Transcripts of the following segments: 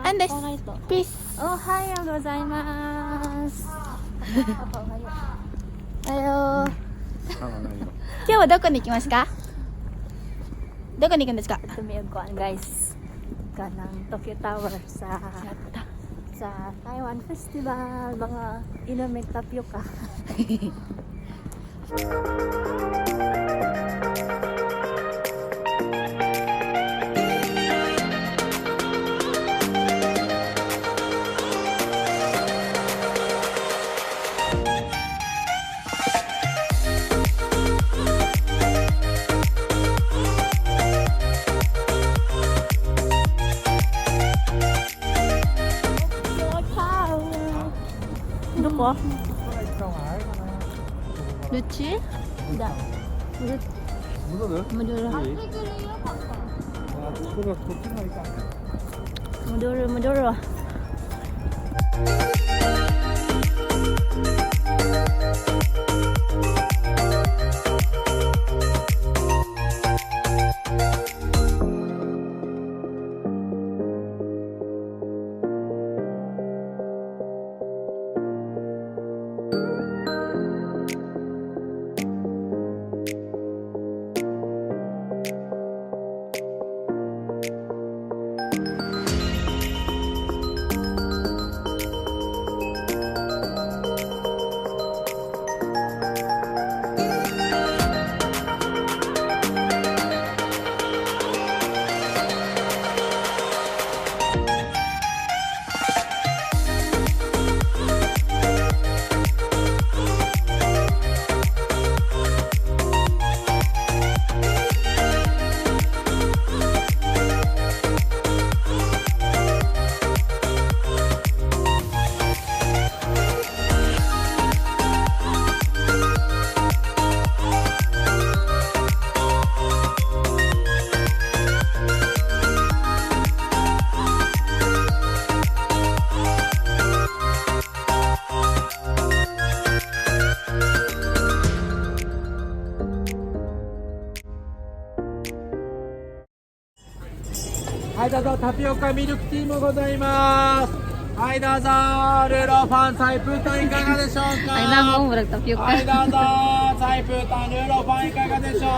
Andes. Peace. おはようございます。おはよう。今日はどこに行きますか？どこに行くんですか？ Tumiyog ko, guys. Kanang Tokyo Tower sa Taiwan Festival, mga inomig tapioca. Ano ko? どっち？ Da. 戻る？戻る。あ、これはこっちがいかん。戻る戻る。はい、どうぞ。タピオカミルクティーもございます。はい、どうぞ。ルーローファン、サイプータンいかがでしょうか？ Ay na mo, murag tapioca. はい、どうぞ。サイプータン、ルーローファンいかがでしょうか？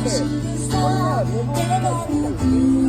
て、これはレモン。